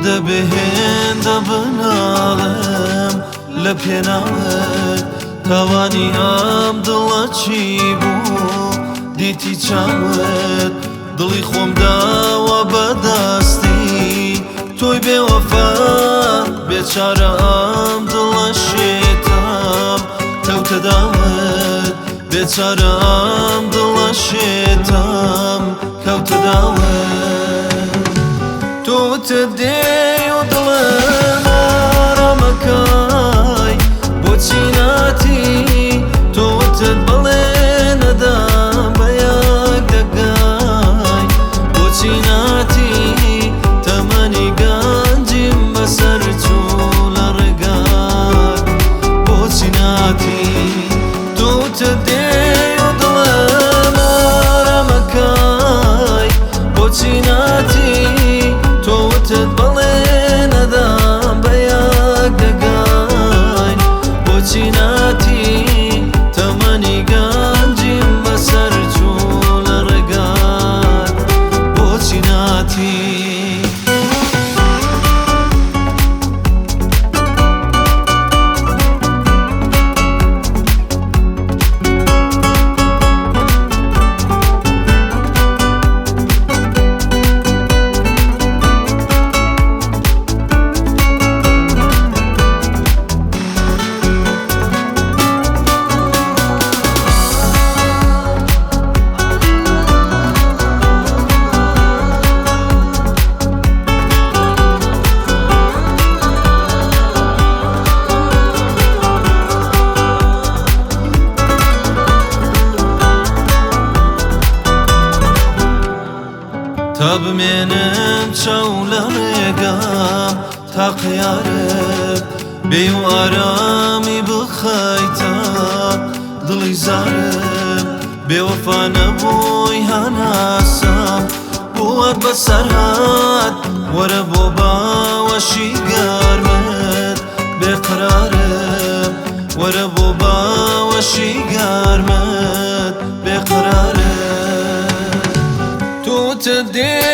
دەبێ هێندە بناڵم لە پێناوت؟ تاوانی ئەم دڵە چی بوو دیتی چاوت؟ دڵی خۆم داوە بەدەستی تۆی بێوەفا، بێچارە ئەم دڵە شێتم کەوتە داوت، بێچارە ئەم دڵە شێتم کەوتە داوت. تۆ وتت دێی و دڵم ئارامەکای، بۆچی ناتی؟ تۆ وتت بەڵێ نەدام بە یەک دەگای، بۆچی ناتی؟ تەمەنی گەنجیم بەسەر چوو لە ڕێگات، بۆچی ناتی؟ تۆ وتت دێی و دڵم ئارامەکای، بۆچی ناتی؟ تۆ وتت بەڵێ نەدام بە یەک دەگای، بۆچی ناتی؟ تەمەنی گەنجیم بەسەر چوو لە ڕێگات، بۆچی ناتی؟ تا بمێنم چاو لە ڕێگام تا قیارم بێ و ئارامی بخەیتە دڵی زارم، بێوەفا نەبووی هەناسەم بووەت بەسەرهات، وەرە بۆ باوەشی گەرمت بێقرارم، وەرە بۆ باوەشی گەرمت بێقرارم. تۆ وتت دێ